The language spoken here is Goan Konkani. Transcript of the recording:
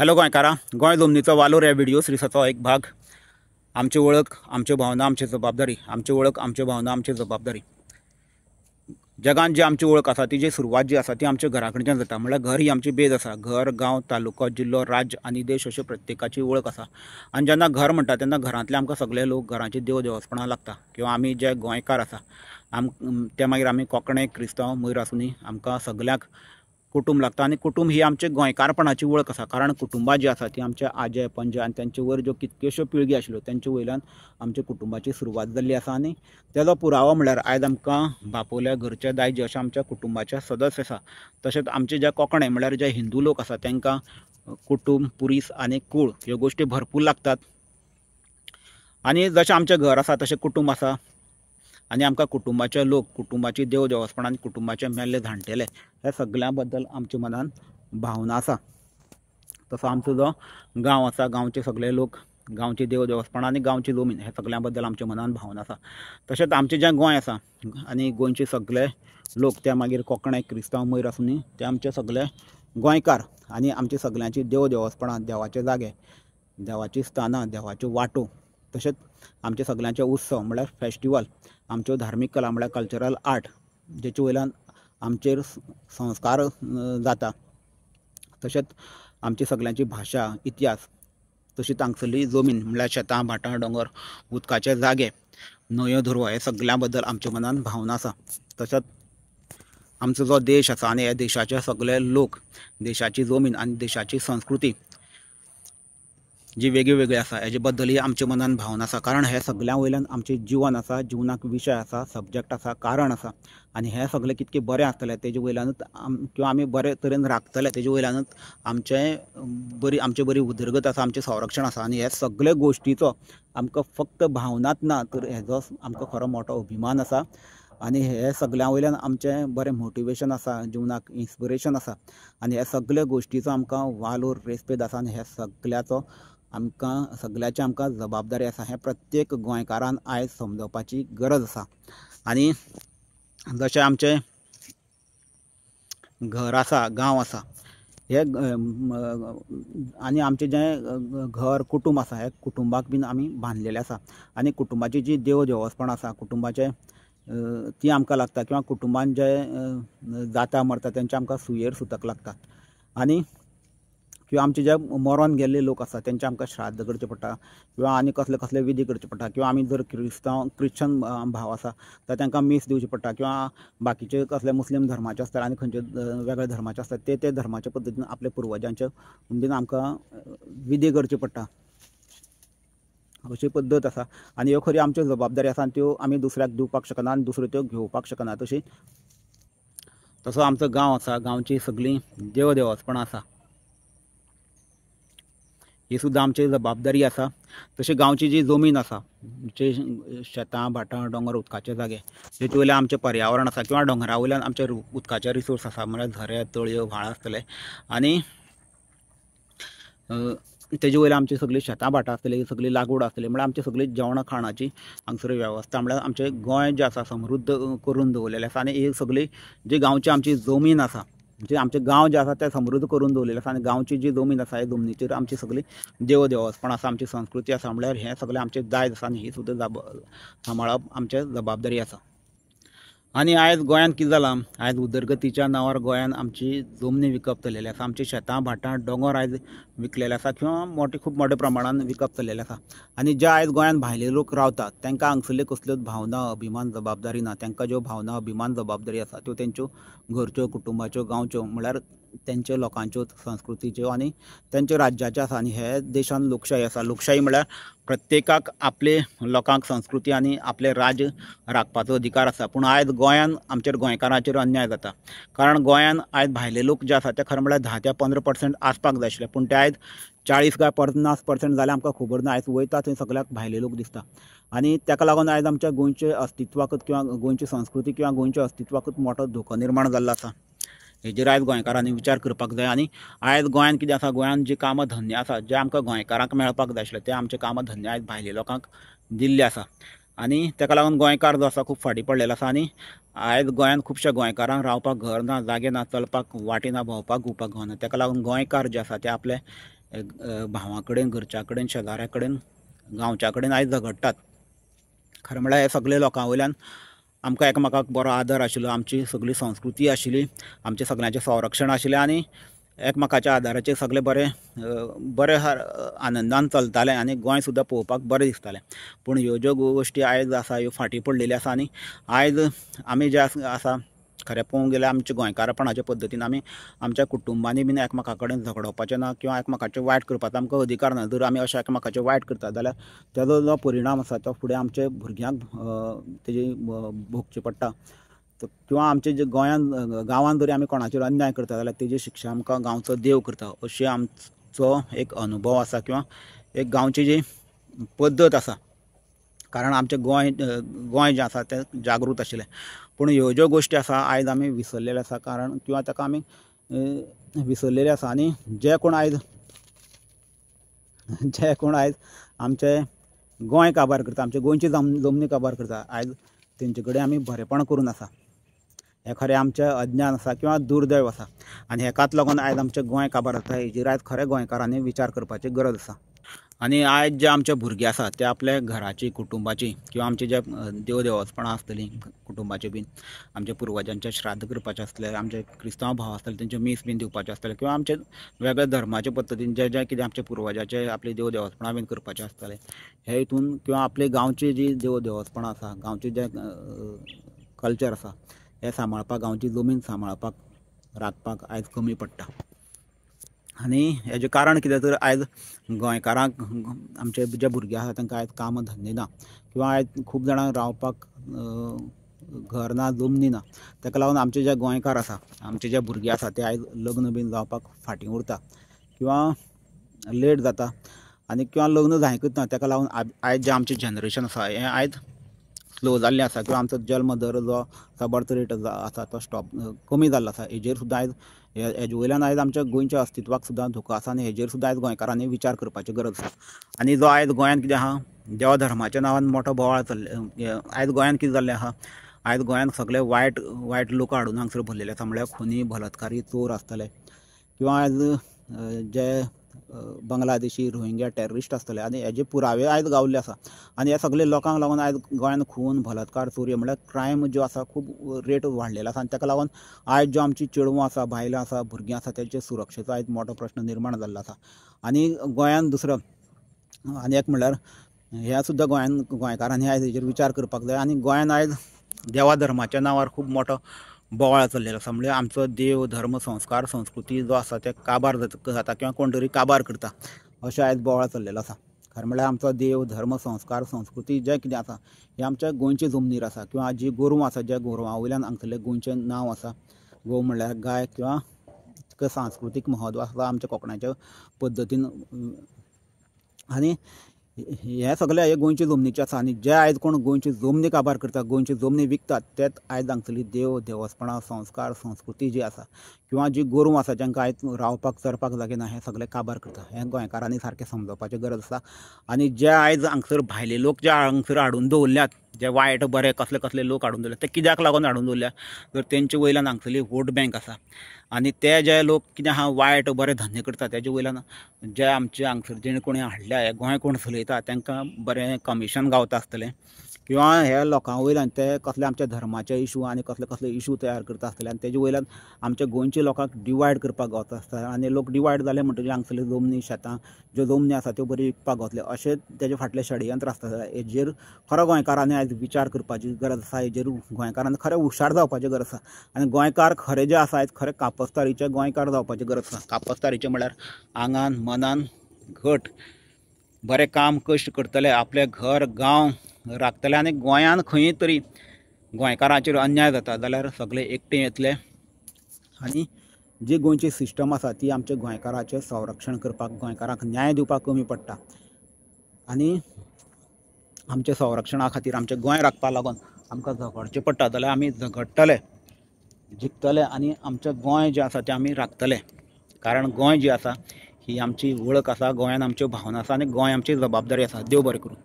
हॅलो गोंयकारा, गोंय जमनीचो वालोर ह्या व्हिडिओ सिरिसाचो एक भाग। आमची वळख, आमच्यो भावना, आमची जबाबदारी। आमची वळख, आमच्यो भावना, आमची जबाबदारी। जगान जी आमची वळख आसा ती जी सुरवात जी आसा ती आमच्या घरा कडच्यान जाता। म्हणल्यार घर ही आमची बेज आसा। घर, गांव, तालुको, जिल्लो, राज्य आनी देश अशी प्रत्येकाची वळख आसा। आनी जेन्ना घर म्हणटा तेन्ना घरांतले आमकां सगळे लोक घरांची देव देवस्पणां लागता किंवा आमी जे गोंयकार आसा ते मागीर आमी कोंकणे, क्रिस्तांव, मयर आसूनी आमकां सगळ्यांक कुटुंब लागता। आनी कुटुंब ही आमचे गोंयकारपणाची वळख आसा। कारण कुटुंबां जी आसा ती आमचे आजे पंजे आनी तेंचे वयर ज्यो कितक्योश्यो पिळगी आशिल्ल्यो तेंचे वयल्यान आमच्या कुटुंबाची सुरवात जाल्ली आसा। आनी तेजो पुरावो म्हणल्यार आयज आमकां बापोल्या घरचे दायजे अशें आमच्या कुटुंबाचे सदस्य आसा। तशेंच आमचे जे कोंकणे म्हणल्यार जे हिंदू लोक आसा तांकां कुटुंब, पुरीस आनी कूळ ह्यो गोश्टी भरपूर लागतात। आनी जशें आमचें घर आसा तशें कुटुंब आसा। आनी आमकां कुटुंबाचे लोक, कुटुंबाची देव देवस्पणां आनी कुटुंबाचे मेल्ले जाणटेले हे सगळ्यां बद्दल आमच्या मनान भावना आसा। तसो आमचो जो गांव आसा, गांवचे सगळे लोक, गांवची देव देवस्पणां आनी गांवची जमीन हे सगळ्यां बद्दल आमच्या मनान भावना आसा। तशेंच आमचें जें गोंय आसा आनी गोंयचे सगळे लोक, ते मागीर कोंकणे, क्रिस्तांव, मयर आसूनी ते आमचे सगळे गोंयकार आनी आमचे सगळ्यांची देव देवस्पणां, देवाचे जागे, देवाची स्थानां, देवाच्यो वाटो, तशेंच आमचे सगळ्यांचे उत्सव म्हणल्यार फेस्टिवल, आमच्यो धार्मीक कला म्हणल्यार कल्चरल आर्ट जेचे वयल्यान आमचेर संस्कार जाता। तशेंच आमची सगळ्यांची भाशा, इतिहास, तशीच हांगसरली जमीन म्हणल्यार शेतां, भाटां, दोंगर, उदकाचे जागे, न्हंयो, धुरवो हे सगळ्यां बद्दल आमच्या मनान भावना आसा। तशेंच आमचो जो देश आसा आनी ह्या देशाचे सगळे लोक, देशाची जमीन आनी देशाची संस्कृती जी वेगळी वेगळी आसा हेजे बद्दलय आमच्या मनान भावना आसा। कारण हे सगळ्यां वयल्यान आमचें जिवन आसा, जिवनाक विशय आसा, सब्जॅक्ट आसा, कारण आसा। आनी हे सगळें कितकें बरें आसतलें तेजे वयल्यानूच किंवा आमी बरे तरेन राखतले तेजे वयल्यानूच आमचे बरी उदरगत आसा, आमचें संरक्षण आसा। आनी हे सगळे गोश्टीचो आमकां फक्त भावनाच ना तर हेजो आमकां खरो मोठो अभिमान आसा। आनी हे सगळ्यां वयल्यान आमचें बरें मोटिवेशन आसा, जिवनाक इन्स्पिरेशन आसा। आनी हे सगळे गोश्टीचो आमकां वालोर, रेस्पेद आसा। आनी हे सगळ्याचो आमकां सगळ्याची आमकां जबाबदारी आसा। हें प्रत्येक गोंयकारान आयज समजपाची गरज आसा। आनी जशें आमचें घर आसा, गांव आसा, हे आनी आमचें जें घर कुटुंब आसा हे कुटुंबाक बीन आमी बांदलेलें आसा। आनी कुटुंबाची जी देव देवस्पण आसा, कुटुंबाचें ती आमकां लागता किंवा कुटुंबान जे जाता मरता तेंचे आमकां सुयेर सुतक लागता। आनी किंवा आमचे जे मरोन गेल्ले लोक आसा तेंचे आमकां श्राद्ध करचें पडटा किंवा आनी कसले कसले विधी करचे पडटा किंवा आमी जर क्रिस्तांव, क्रिश्चन भाव आसा तर तांकां मीस दिवची पडटा किंवा बाकीचे कसले मुस्लीम धर्माचे आसतात आनी खंयचे वेगळे धर्माचे आसतात ते ते धर्माच्या पद्दतीन आपल्या पुर्वजांचे बीन आमकां विधी करची पडटा। अशी पद्दत आसा। आनी ह्यो खरी आमच्यो जबाबदारी आसा आनी त्यो आमी दुसऱ्याक दिवपाक शकना आनी दुसऱ्यो त्यो घेवपाक शकना। तशी तसो आमचो गांव आसा, गांवची सगळीं देव देवस्पणां आसा, ही सुद्दां आमची जबाबदारी आसा। तशी गांवची जी जमीन आसा, जे शेतां, भाटां, दोंगर, उदकाचे जागे तेचे वयल्यान आमचें पर्यावरण आसा किंवा दोंगरा वयल्यान आमचे उदकाचे रिसोर्स आसा म्हणल्यार झरे, तळयो, व्हाळ आसतले आनी तेजे वयल्यान आमची सगळीं शेतां भाटां आसतली, सगळी लागवड आसतली, म्हणल्यार आमची सगळी जेवणां खाणाची हांगसर वेवस्था म्हणल्यार आमचें गोंय जें आसा समृद्ध करून दवरलेलें आसा। आनी ही सगळी जी गांवची आमची जमीन आसा, म्हणजे आमचे गांव जे आसा ते समृद्ध करून दवरलेले आसा। आनी गांवची जी जमीन आसा ह्या जमनीचेर आमची सगळी देव देवस्पण आसा, आमची संस्कृती आसा, म्हणल्यार हें सगळें आमचें दायज आसा आनी ही सुद्दां सांबाळप आमचें जबाबदारी आसा। आनी आयज गोंयांत कितें जालां, आयज उदरगतीच्या नांवार गोंयांत आमची जमनी विकप चल्लेली आसा, आमची शेतां, भाटां, दोंगर आयज विकलेले आसा किंवा मोटे खूब मोठ्या प्रमाणान विकप चल्लेलें आसा। आनी जे आयज गोंयांत भायले लोक रावतात तांकां हांगसरल्यो कसल्योच भावना, अभिमान, जबाबदारी ना। तांकां ज्यो भावना, अभिमान, जबाबदारी आसा त्यो तेंच्यो घरच्यो, कुटुंबाच्यो, गांवच्यो म्हणल्यार तेंच्या लोकांच्यो, संस्कृतीच्यो आनी तेंच्या राज्याच्यो आसा। आनी हे देशान लोकशाही आसा। लोकशाही म्हणल्यार प्रत्येकाक आपले लोकांक संस्कृती आनी आपलें राज्य राखपाचो अधिकार आसा। पूण आयज गोंयान आमचेर गोंयकारांचेर अन्याय जाता। कारण गोंयान आयज भायले लोक जे आसा ते खरें म्हणल्यार 10 ते 15% आसपाक जाय आशिल्ले, पूण ते आयज 40 काय 50% जाल्यार आमकां खबर ना। आयज वयता थंय सगळ्याक भायले लोक दिसता आनी ताका लागून आयज आमच्या गोंयचे अस्तित्वाकूच किंवा गोंयची संस्कृती किंवा गोंयच्या अस्तित्वाकूच मोठो धोको निर्माण जाल्लो आसा। हेजेर आयज गोंयकारांनी विचार करपाक जाय। आनी आयज गोंयांत कितें आसा, गोंयांत जी कामां धंदे आसा जे आमकां गोंयकारांक मेळपाक जाय आशिल्ले ते आमचे कामां धंदे आयज भायले लोकांक दिल्ले आसा आनी ताका लागून गोंयकार जो आसा खूब फाटीं पडलेलो आसा। आनी आयज गोंयांत खुबश्या गोंयकारांक रावपाक घर ना, जागे ना, चलपाक वाटी ना, भोंवपाक घुंवपाक गावना। ताका लागून गोंयकार जे आसा ते आपले भावां कडेन, घरच्या कडेन, शेजाऱ्या कडेन, गांवच्या कडेन आयज झगडटात. खरें म्हळ्यार हे सगळे लोकां वयल्यान आमकां एकामेकाक बरो आदर आशिल्लो, आमची सगळी संस्कृती आशिल्ली, आमचें सगळ्यांचें संरक्षण आशिल्लें आनी एकमेकाच्या आदाराचेर सगळे बरे बरे आनंदान चलतालें आनी गोंय सुद्दां पळोवपाक बरें दिसतालें. पूण ह्यो ज्यो गोश्टी आयज आसा ह्यो फाटीं पडलेल्यो आसा आनी आयज आमी जे आसा खरें पळोवंक गेल्यार आमच्या गोंयकारपणाच्या पद्दतीन आमी आमच्या कुटुंबांनी बीन एकामेका कडेन झगडोवपाचें ना किंवा एकामेकाचें वायट करपाचो आमकां अधिकार ना. जर आमी अशें एकामेकाचें वायट करता जाल्यार तेजो जो परिणाम आसा तो फुडें आमच्या भुरग्यांक तेजी भोगची पडटा. किंवा आमचे जे गोंयांत गांवांत जरी आमी कोणाचेर अन्याय करता जाल्यार तेजी शिक्षा आमकां गांवचो देव करता अशी आमचो एक अनुभव आसा किंवा एक गांवची जी पद्दत आसा. कारण आमचें गोंय गोंय जें आसा तें जागृत आशिल्लें. पूण ह्यो ज्यो गोश्टी आसा आयज आमी विसरलेले आसा, कारण किंवा ताका आमी विसरलेले आसा. आनी जे कोण आयज आमचे गोंय काबार करता, आमचे गोंयची जमनी काबार करता, आयज तेंचे कडेन आमी बरेपण करून आसा. हें खरें आमचें अज्ञान आसा किंवा दुर्दैव आसा आनी हेकाच लागून आयज आमचें गोंय काबार जाता. हेजेर आयज खरें गोंयकारांनी विचार करपाची गरज आसा. आनी आयज जे आमचे भुरगे आसा ते आपल्या घराची, कुटुंबाची किंवा आमचे जे देव देवस्पणां आसतलीं कुटुंबाचे बीन, आमच्या पुर्वजांचें श्राद्ध करपाचें आसतलें, आमचे क्रिस्तांव भाव आसतले तेंचे मीस बीन दिवपाचें आसतलें किंवा आमचे वेगळ्या धर्माचे पद्दतीन जे जे कितें आमच्या पुर्वजाचे आपले देव देवस्पणां बीन करपाचें आसतलें हे हितून किंवा आपले गांवची जी देव देवस्पणां आसा, गांवचे जे कल्चर आसा हें सांबाळपाक, गांवची जमीन सांबाळपाक, राखपाक आयज कमी पडटा. आनी हेजें कारण कितें तर आयज गोंयकारांक आमचे जे भुरगे आसा तांकां आयज काम धंदे ना किंवा आयज खूब जाणांक रावपाक घर ना, जमनी ना. ताका लागून आमचे जे गोंयकार आसा, आमचे जे भुरगे आसा ते आयज लग्न बीन जावपाक फाटीं उरता किंवा लेट जाता आनी किंवा लग्न जायकूच ना. ताका लागून आयज जें आमचें जनरेशन आसा हें आयज स्लो जाल्लें आसा किंवा आमचो जल्म दर जो आसा, बर्थ रेट आसा तो स्टॉप कमी जाल्लो आसा. हेजेर सुद्दां आयज हेजे वयल्यान आयज आमच्या गोंयच्या अस्तित्वाक सुद्दां धोको आसा आनी हेजेर सुद्दां आयज गोंयकारांनी विचार करपाची गरज आसा. आनी जो आयज गोंयांत कितें आहा देवा धर्माच्या नांवान मोठो बोवाळ चल्ले. आयज गोंयांत कितें जाल्लें आहा, आयज गोंयांत सगळे वायट वायट लोक हाडून हांगसर भरलेले आसा. म्हळ्यार खुनी, बलात्कारी, चोर आसतले किंवा आयज जे बांगलादेशी, रोहिंग्या टेररिस्ट आसतले आनी हेजे पुरावे आयज गावल्ले आसा. आनी ह्या सगळे लोकांक लागून आयज गोंयांत खून, बलात्कार, चोरयो म्हळ्यार क्रायम ज्यो आसा खूब रेट वाडलेलो आसा. आनी ताका लागून आयज ज्यो आमची चेडवां आसा, बायलां आसा, भुरगीं आसा तेंचे सुरक्षेचो आयज मोठो प्रश्न निर्माण जाल्लो आसा. आनी गोंयांत दुसरो आनी एक म्हणल्यार ह्या सुद्दां गोंयांत गोंयकारांनी आयज हेजेर विचार करपाक जाय. आनी गोंयांत आयज देवा धर्माच्या नांवार खूब मोठो बोवाळ चल्लेलो आसा. म्हणजे आमचो देव, धर्म, संस्कार, संस्कृती जो आसा ते काबार जाता किंवा कोण तरी काबार करता अशें आयज बोवाळ चल्लेलो आसा. खरें म्हळ्यार आमचो देव, धर्म, संस्कार, संस्कृती जें कितें आसा हें आमच्या गोंयचे जमनीर आसा किंवा जी गोरवां आसा, ज्या गोरवां वयल्यान हांगसरलें गोंयचें नांव आसा, गो म्हणल्यार गाय किंवा तिका सांस्कृतीक म्हत्व आसा आमच्या कोंकणाच्या पद्दतीन. आनी हे सगळे हे गोंयचे जमनीचे आसा. आनी जे आयज कोण गोंयची जमनी काबार करता, गोंयची जमनी विकतात तेच आयज हांगसरली देव, देवस्पणां, संस्कार, संस्कृती जी आसा किंवा जी गोरवां आसा जांकां आयज रावपाक चरपाक जागे ना हें सगळें काबार करता. हें गोंयकारांनी सारकें समजपाची गरज आसा. आनी जे आयज हांगसर भायले लोक जे हांगसर हाडून दवरल्यात, जे वायट बरे कसले कसले लोक हाडून दवरल्यात ते कित्याक लागून हाडून दवरल्या तर तेंचे वयल्यान हांगसरली वोट बँक आसा. आनी ते जे लोक कितें आहा वायट बरे धंदे करता तेजे वयल्यान जे आमचे हांगसर जेणे कोणी हाडल्या हे गोंय कोण चलयता तांकां बरें कमिशन गावता आसतलें किंवा ह्या लोकां वयल्यान ते कसले आमच्या धर्माचे इशू आनी कसले कसले इशू तयार करता आसतले आनी तेजे वयल्यान आमच्या गोंयच्या लोकांक डिवायड करपाक गावता आसता. आनी लोक डिवायड जाले म्हणटकीर हांगसरली जमनी, शेतां ज्यो जमनी आसा त्यो बऱ्यो विकपाक गावतले अशें तेजे फाटलें षडयंत्र आसता. हेजेर खरो गोंयकारांनी आयज विचार करपाची गरज आसा. हेजेर गोंयकारांनी खरें हुशार जावपाची गरज आसा. आनी गोंयकार खरें जे आसा आयज खरें कापस्तारीचे गोंयकार जावपाची गरज आसा. कापस्तारीचे म्हळ्यार आंगान मनान घट, बरें काम कश्ट करतले, आपलें घर गांव राखतले. आनी गोंयांत खंय तरी गोंयकारांचेर अन्याय जाता जाल्यार सगळे एकटे येतले आनी जी गोंयची सिस्टम आसा ती आमच्या गोंयकाराचें संरक्षण करपाक, गोंयकारांक न्याय दिवपाक कमी पडटा. आनी आमच्या संरक्षणा खातीर, आमचें गोंय राखपाक लागून आमकां झगडचें पडटा जाल्यार आमी झगडटले, जिखतले आनी आमचें गोंय जें आसा तें आमी राखतले. कारण गोंय जी आसा ही आमची वळख आसा, गोंयान आमच्यो भावना आसा आनी गोंय आमची जबाबदारी आसा. देव बरें करूं.